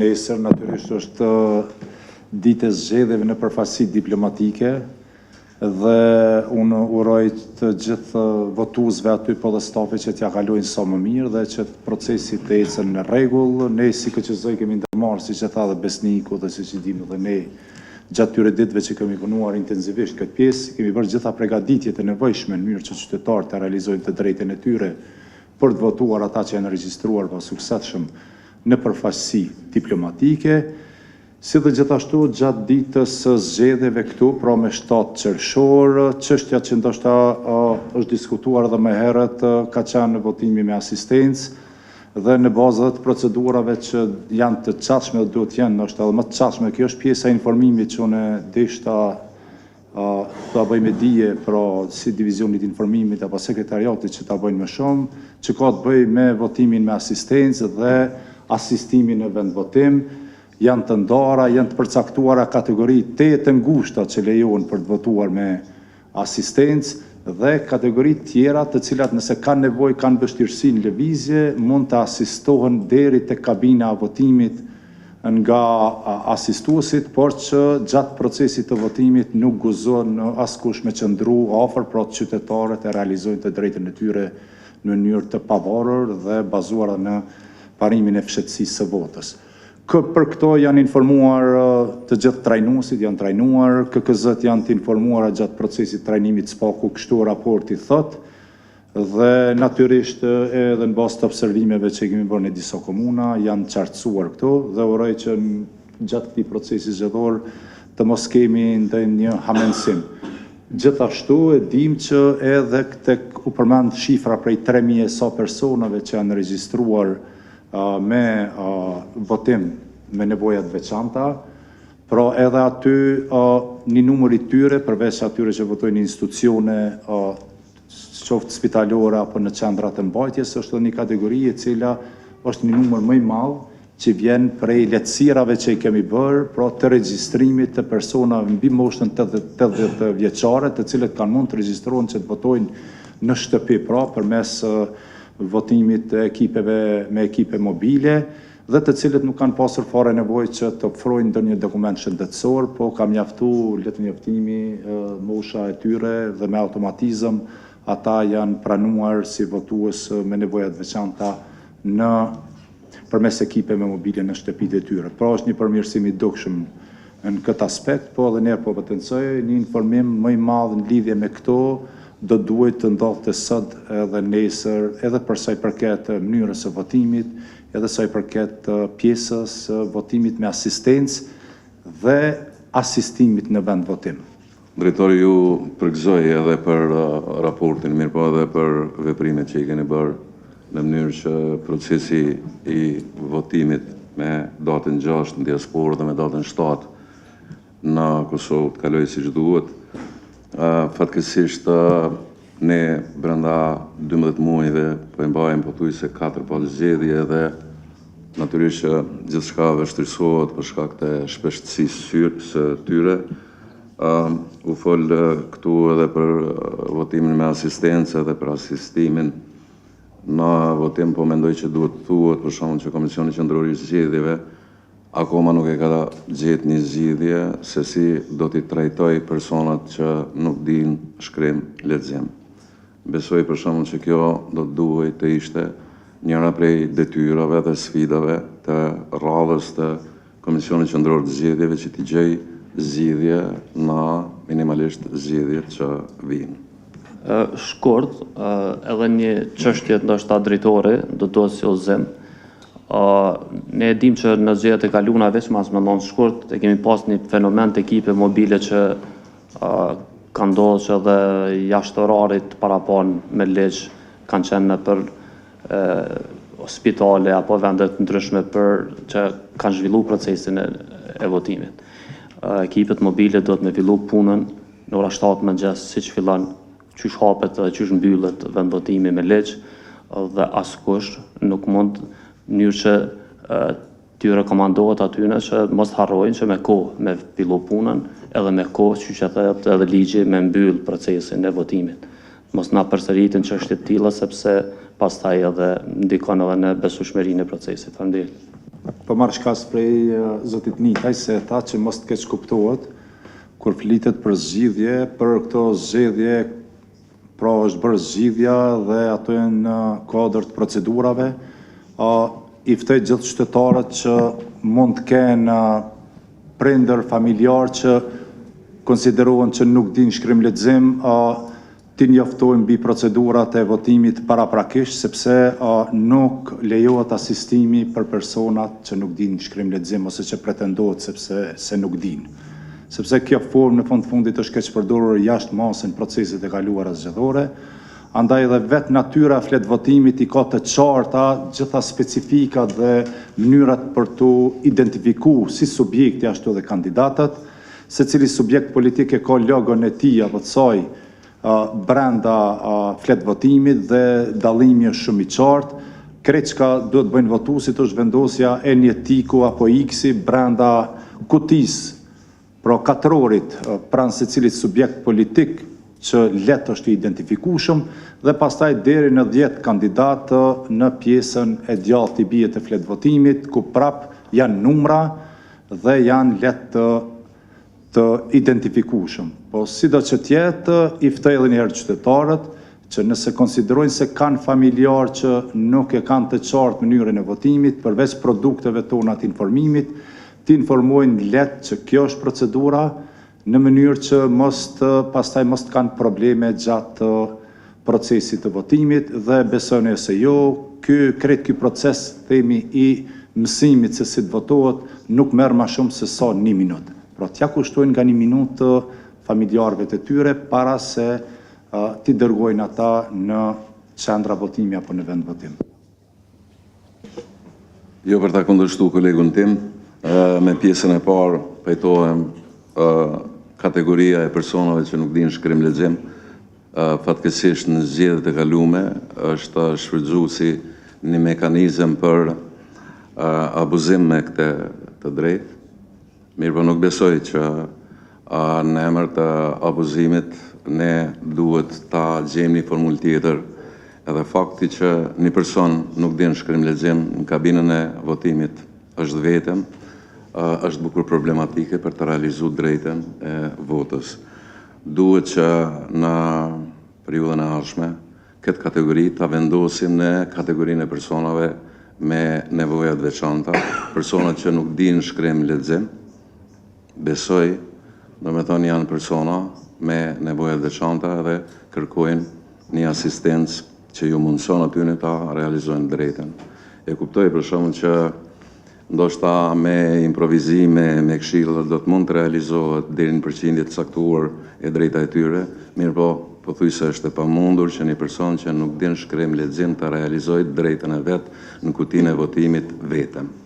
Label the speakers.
Speaker 1: nesër natyrisht është ditë e zgjedhjeve në përfaqësi diplomatike dhe unë uroj të gjithë votuesve aty po dhe stafit që t'ia kalojnë sa më mirë dhe që procesi të ecën në rregull. Ne si KQZ kemi ndërmarrë, siç e tha dhe Besniku dhe siç e dimë edhe ne, gjatë këtyre ditëve që kemi punuar intensivisht këtë pjesë, kemi bërë gjitha pregaditjet e nevojshme në mënyrë që qytetarët të realizojnë të drejtën e tyre për të votuar ata që janë regjistruar pasuksesshëm në përfaqësi diplomatike, si dhe gjithashtu gjatë ditës së zgjedhjeve këtu, pra me 7 qershor, çështja që ndoshta është diskutuar edhe më herët ka qenë votimi me asistencë dhe në bazë edhe të procedurave që janë të qasshme dhe duhet të jenë ndoshta edhe më të qasshme. Kjo është pjesa e informimit që unë deshta ta bëj me dije, pra si divizionit informimit apo sekretariatit që ta bëjnë më shumë, që ka të bëjë me votimin me asistencë dhe asistimin në vendvotim. Janë të ndara, janë të përcaktuara kategori tejet të ngushta që lejohen për të votuar me asistencë dhe kategori tjera të cilat nëse kanë nevojë, kanë vështirësi në lëvizje, mund të asistohen deri te kabina e votimit nga asistuesit, por që gjatë procesit të votimit nuk guzon askush me qëndru afër, pra qytetarët e realizojnë të drejtën e tyre në mënyrë të pavarur dhe bazuar në parimin e fshehtësisë së votës. Për këto janë informuar të gjithë trajnuesit, janë trajnuar, KKZ-t janë të informuara gjatë procesit të trajnimit SPAK-u, kështu raporti thot, dhe natyrisht edhe në bazë të observimeve që i kemi bërë në disa komuna, janë qartësuar këto dhe uroj që gjatë këtij procesi zgjedhor të mos kemi ndonjë hamendësim. Gjithashtu e dim që edhe tek u përmend shifra prej 3000 e sa personave që janë regjistruar me votim me nevoja të veçanta, pra edhe aty një numër i tyre, përveç atyre që votojnë në institucione, qoftë spitalore apo në qendra të mbajtjes, është edhe një kategori e cila është një numër më i madh që vjen prej lehtësirave që i kemi bërë, pra të regjistrimit të personave mbi moshën 80 vjeçare, të cilët kanë mund të regjistrohen që të votojnë në shtëpi, pra përmes votimit të ekipeve me ekipe mobile dhe të cilët nuk kanë pasur fare nevojë që të ofrojnë ndonjë dokument shëndetësor, po ka mjaftu letërnjoftimi, mosha e tyre dhe me automatizëm ata janë pranuar si votues me nevoja të veçanta në përmes ekipeve mobile në shtëpitë e tyre. Pra është një përmirësim i dukshëm në këtë aspekt, po edhe njerë po potencoj, një informim më i madh në lidhje me këto do duhet të ndodhte sot edhe nesër, edhe për sa i përket mënyrës së votimit, edhe sa i përket pjesës së votimit me asistencë dhe asistimit në vend votim.
Speaker 2: Drejtori, ju përgëzoj edhe për raportin, mirë po edhe për veprimet që i keni bërë në mënyrë që procesi i votimit me datën 6 në diasporë dhe me datën 7 në Kosovë të kalojë siç duhet. Fatkeqësisht ne brenda 12 muajve po i mbajmë pothuajse 4 palë zgjedhje dhe natyrisht që gjithçka vështirësohet për shkak të shpeshtësisë së tyre. U fol këtu edhe për votimin me asistencë edhe për asistimin në votim, po mendoj që duhet të thuhet për shembull që Komisioni Qendror i Zgjedhjeve akoma nuk e ka gjetë një zgjidhje se si do t'i trajtoj personat që nuk dinë shkrim lexim. Besoj për shembull që kjo do të duhej të ishte njëra prej detyrave dhe sfidave të radhës të Komisionit Qendror të Zgjedhjeve që t'i gjej zgjidhje në minimalisht zgjedhjet që vijnë.
Speaker 3: Shkurt, edhe një çështje ndoshta drejtori, do duhet si udhëzim. Ne e dim që në zgjedhjet e kaluara veçmas me thonë shkurt, e kemi pas një fenomen të ekipe mobile që ka ndodhur që edhe jashtë orarit të paraparë me ligj kanë qenë nëpër spitale apo vende të ndryshme për që kanë zhvillu procesin e, e votimit. Ekipet mobile duhet me fillu punën në ora 7 mëngjes, siç fillon, qysh hapet dhe qysh mbyllet vendvotimi me ligj dhe askush nuk mund në mënyrë që t'ju rekomandohet atyne që mos të harrojnë që me kohë me fillu punën edhe me kohë qysh e thotë edhe ligji me mbyll procesin e votimit. Mos na përsëritin çështje të tilla sepse pastaj edhe ndikon edhe në besueshmërinë e procesit. Faleminderit.
Speaker 1: Po marr shkas prej zotit Nitaj se tha që mos të keqkuptohet kur flitet për zgjidhje, për këto zgjedhje, pra është bërë zgjidhja dhe ato janë në kuadër të procedurave. I ftoj gjithë qytetarët që mund të kenë prindër, familjarë që konsiderohen që nuk dinë shkrim-lexim, t'i njoftojnë mbi procedurat e votimit paraprakisht, sepse nuk lejohet asistimi për personat që nuk dinë shkrim-lexim ose që pretendohet sepse se nuk dinë. Sepse kjo formë në fund të fundit është keqpërdorur jashtë mase në proceset e kaluara zgjedhore, andaj edhe vetë natyra e fletëvotimit i ka të qarta gjitha specifikat dhe mënyrat për t'u identifikuar si subjekti ashtu edhe kandidatët. Secili subjekt politik e ka logon e tij apo të saj brenda fletëvotimit dhe dallimi është shumë i qartë. Krejt çka duhet të bëjnë votuesit është vendosja e një tiku apo X-i brenda kutisë, pra katrorit pranë secilit subjekt politik që lehtë është i identifikueshëm dhe pastaj deri në 10 kandidatë në pjesën e djathtë i bie të fletëvotimit, ku prap janë numra dhe janë lehtë të të identifikueshëm. Po sido që të jetë, i ftoj edhe një herë qytetarët që nëse konsiderojnë se kanë familjarë që nuk e kanë të qartë mënyrën e votimit, përveç produkteve tona të informimit, t'i informojnë lehtë që kjo është procedura, në mënyrë që mos të pastaj mos të kanë probleme gjatë procesit të votimit dhe besoni ose jo, ky krejt ky proces themi i mësimit se si të votohet nuk merr ma shumë se sa një minutë. Pra t'ja kushtojnë nga një minutë familjarëve të tyre para se t'i dërgojnë ata në qendra votimi apo në vend votim.
Speaker 2: Jo për ta kundërshtu kolegun tim, me pjesën e parë pajtohem kategoria e personave që nuk dinë shkrim lexim, fatkeqësisht në zgjedhjet e kalume është shfrytëzuar si një mekanizëm për abuzim me këtë të drejtë. Mirëpo nuk besoj që në emër të abuzimit ne duhet ta gjejmë një formulë tjetër edhe fakti që një person nuk din shkrim lexim në kabinën e votimit është vetëm, është bukur problematike për të realizu drejtën e votës. Duhet që në periudhën e ardhshme këtë kategori ta vendosim në kategorinë e personave me nevoja të veçanta, persona që nuk dinë shkrim lexim, besoj, do me thonë janë persona me nevoja të veçanta edhe kërkojnë një asistencë që ju mundëson atyne ta realizojnë drejtën. E kuptoj për shembull që ndoshta me improvizime, me këshilla do të mund të realizohet deri në përqindje të caktuar e drejta e tyre, mirëpo pothuajse është e pamundur që një person që nuk din shkrim lexim ta realizojë drejtën e vet në kutinë e votimit vetëm.